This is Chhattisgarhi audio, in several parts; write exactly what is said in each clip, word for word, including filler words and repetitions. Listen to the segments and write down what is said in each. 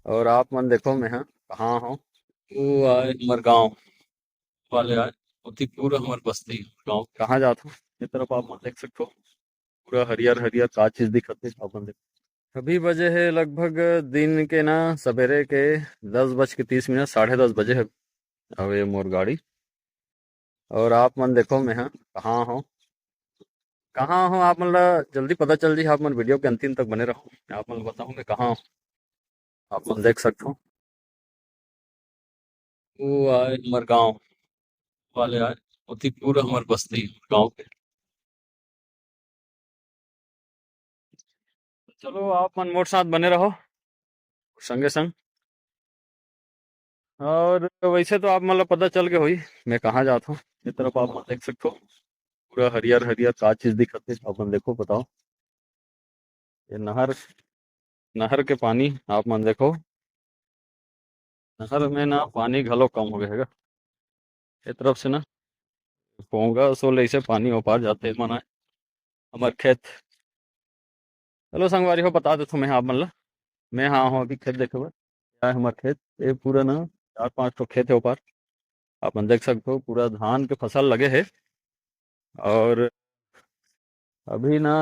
और आप मन देखो, मैं ह कहाँ हूँ। वो आए हमर गांव वाले आए, ओती पूरा हमर बस्ती, गांव कहाँ जात हो, ये तरफ आप मन देख सकते हो, पूरा हरियर हरियर का चीज दिखत है आप मन देखो। अभी बजे है लगभग दिन के ना, सवेरे के दस बज के तीस मिनट, साढ़े दस बजे है। अब ये मोर गाड़ी, और आप मन देखो, मैं ह कहाँ हूँ, कहाँ हूँ, आप मन ला जल्दी पता चल जी। आप मन वीडियो के अंतिम तक बने रहो, मैं आप मन ला बताऊँ मैं कहाँ हूँ, आप मन देख सकते हो। वो आए हमर गांव वाले आए, ओती पूरा हमर बस्ती गांव के। चलो, आप मन मोर साथ बने रहो संगे संग। और वैसे तो आप मन ला पता चल के होई मैं कहाँ जात हूँ। ये तरफ आप मन देख सकते हो, पूरा हरियर हरियर का चीज दिखत है। आप मन देखो, बताओ, ये नहर, नहर के पानी आप मन देखो, नहर में ना पानी घलो कम हो गए हेगा। ये तरफ से ना पोंगा सो ले से पानी ओपार जाते मन आए हमर खेत। चलो संगवारी हो, बता देथो मैं आप मन ला, मैं हाँ हूँ अभी खेत देखे बर। क्या है हमर खेत, ये पूरा ना चार पांच ठो खेत है ऊपर, आप मन देख सकते हो, पूरा धान के फसल लगे है। और अभी ना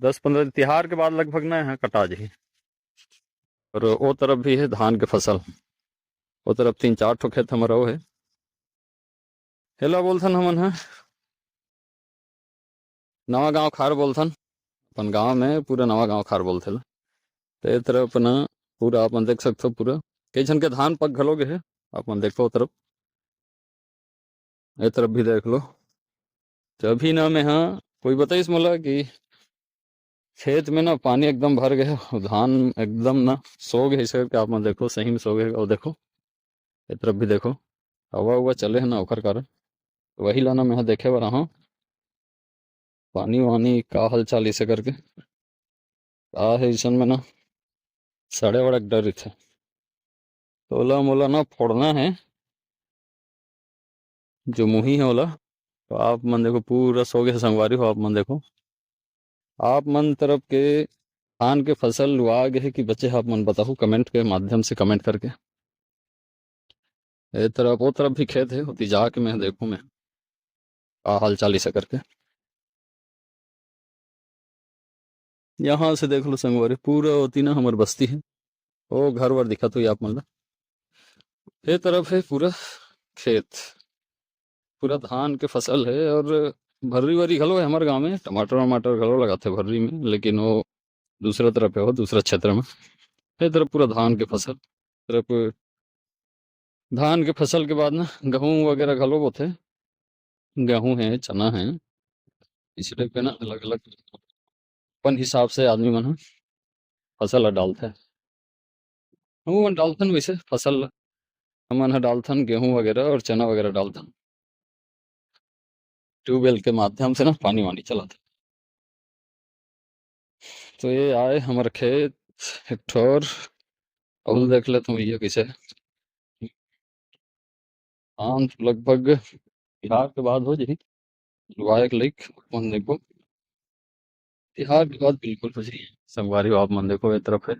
दस पंद्रह तिहार के बाद लगभग ना यहाँ कटा जाही। और वो तरफ भी है धान के फसल, वो तरफ तीन चार ठो खेत हमर अउ है। हेला बोलथन हमन ह नवा गांव खार बोलथन, अपन गांव में पूरा नवा गांव खार बोलथे ला। तो ये तरफ ना पूरा आप मन देख सकते हो, पूरा कई झन के धान पक घलो गे हे। आप मन देखो तरफ, ये तरफ भी देख लो। तो अभी ना मैं हाँ कोई बताइस मोला कि खेत में ना पानी एकदम भर गए हे, धान एकदम ना सो गए, इसे करके आप मन देखो, सही में सो गए। और देखो, ये तरफ भी देखो, हवा उवा चले है ना, ओकर कारण वही ला ना मैं देखे बर आहा, पानी वानी का हालचाल इसे करके। का है इसन में ना सड़े वड़े के डर रहिथे, तो ओला मोला ना फोड़ना है, जो मुही है ओला। तो आप मन देखो, पूरा सो गए संगवारी हो, आप मन देखो, आप मन तरफ के धान के फसल लुआ गए हे कि बचे हे, आप मन बताहू कमेंट के माध्यम से, कमेंट करके। ए तरफ, वो तरफ भी खेत है, होती जाके मैं देखूं मैं का हाल चाल इसे करके। यहाँ से देख लो संगवारी, पूरा होती ना हमर बस्ती है, वो घर वर दिखत हुई आप मन ला। ये तरफ है पूरा खेत, पूरा धान के फसल है और भर्री वर्री घलो है हमर गांव में, टमाटर वमाटर घलो लगाथे भर्री में, लेकिन वो दूसरा तरफ है, वो दूसरा क्षेत्र में। ये तरफ पूरा धान के फसल, तरफ धान के फसल के बाद ना गहूं वगैरह घलो बोथे, गहूं है, चना है, इस टाइप के ना अलग अलग अपन हिसाब से आदमी मन ह फसल ला डालथे। हमू मन डालथन वैसे फसल ला, हमन ह डालथन गेहूं वगैरह और चना वगैरह डालथन, ट्यूबवेल के माध्यम से ना पानी वानी चलाथन। तो ये आए हमर खेत एक ठोर, अउ देख ले तुम ये कैसे धान तो लगभग तिहार के बाद हो जाही, लुआए के लायक। अपन देखो, तिहार के बाद बिल्कुल हो जाही। संगवारी हो, आप मन देखो, ये तरफ है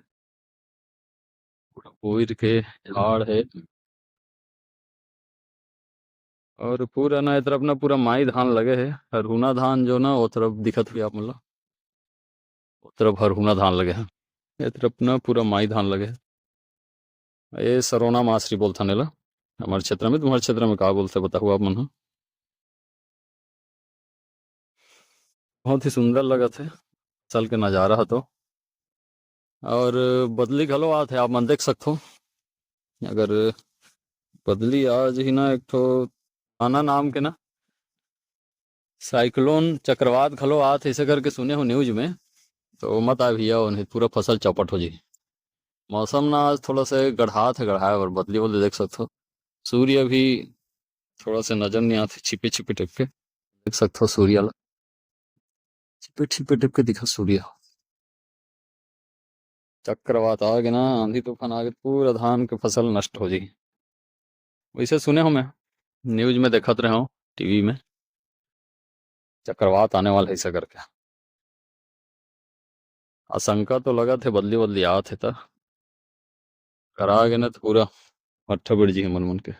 पूरा कोइर के झाड़ है। और पूरा ना, ये तरफ ना पूरा माई धान लगे है, हरहुना धान जो ना, वो तरफ दिखत हुई आप मन ला, वो तरफ हरहुना धान लगे है, ये तरफ ना पूरा माई धान लगे है। ये सरोना मासरी बोलथन एला हमर क्षेत्र में। तुम्हारे क्षेत्र में का बोलथे बताहू आप मन ह? बहुत ही सुंदर लगत हे, चल के नजारा ह तो। और बदली घलो आत हे, आप मन देख सकथो। अगर बदली आ जही ना, एक ठो आना नाम के ना साइक्लोन चक्रवात घलो आत हे, ऐसे करके सुने हो न्यूज में, तो मत आ भैया, उन्हें पूरा फसल चौपट हो जाही। मौसम ना आज थोड़ा सा गड़हात हे, गड़हाए और बदली बदली देख सकथो। सूर्य भी थोड़ा सा नजर नहीं आते, छिपे छिपे टाइप के देख सकथो सूर्य ला, छिपे छिपे टाइप के दिखा सूर्य। चक्रवात आ गे ना, आंधी तूफान आ गे, पूरा धान के फसल नष्ट हो जाही। वैसे सुने हो मैं, न्यूज में देखत रहे हो, टीवी में, चक्रवात आने वाला है ऐसा करके। आशंका तो लगत हे, बदली बदली आत हे त करा गे ना तो पूरा मट्ठा बिड़ जी हमन मन के।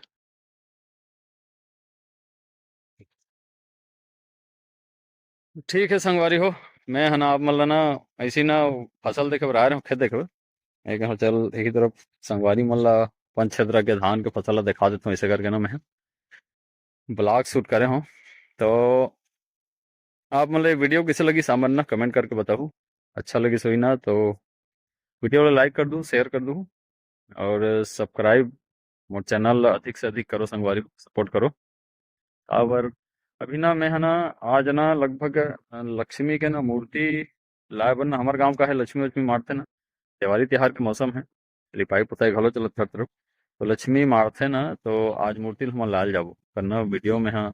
ठीक है संगवारी हो, मैं ह ना आप मन ला ना ऐसी ना फसल देखे बर आए रहूँ, खेत देखे बर। मैं कहा चल यही तरफ संगवारी मन ला पाँच छह तरह के धान के फसल ला दिखा देता हूँ, ऐसे करके ना मैं ब्लॉग शूट करे हूँ। तो आप मन ला ये वीडियो कैसे लगी सामन ना कमेंट करके बताओ, अच्छा लगी सोई ना तो वीडियो ला लाइक कर दू, शेयर कर दू और सब्सक्राइब मोर चैनल ला अधिक से अधिक करो संगवारी, सपोर्ट करो। काबर अभी ना मैं ह ना आज ना लगभग अ, लक्ष्मी के ना मूर्ति लाए बर ना हमर गांव का है लक्ष्मी उक्ष्मी मारथे ना, दिवाली तिहार के मौसम है, लिपाई पुताई घलो चलत हर तरफ, तो लक्ष्मी मारथे ना तो आज मूर्ति ल हमन लाल जाबो करना वीडियो में हाँ।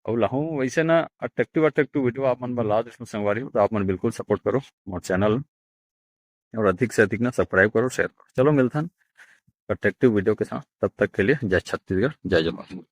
अउ लाहूँ वैसे ना अट्रैक्टिव अट्रैक्टिव वीडियो आप मन बर ला देथों संगवारी हो, तो आप मन बिल्कुल सपोर्ट करो मोर चैनल और अधिक से अधिक ना सब्सक्राइब करो, शेयर करो। चलो मिलथन अट्रैक्टिव वीडियो के साथ, तब तक के लिए जय छत्तीसगढ़, जय जवान।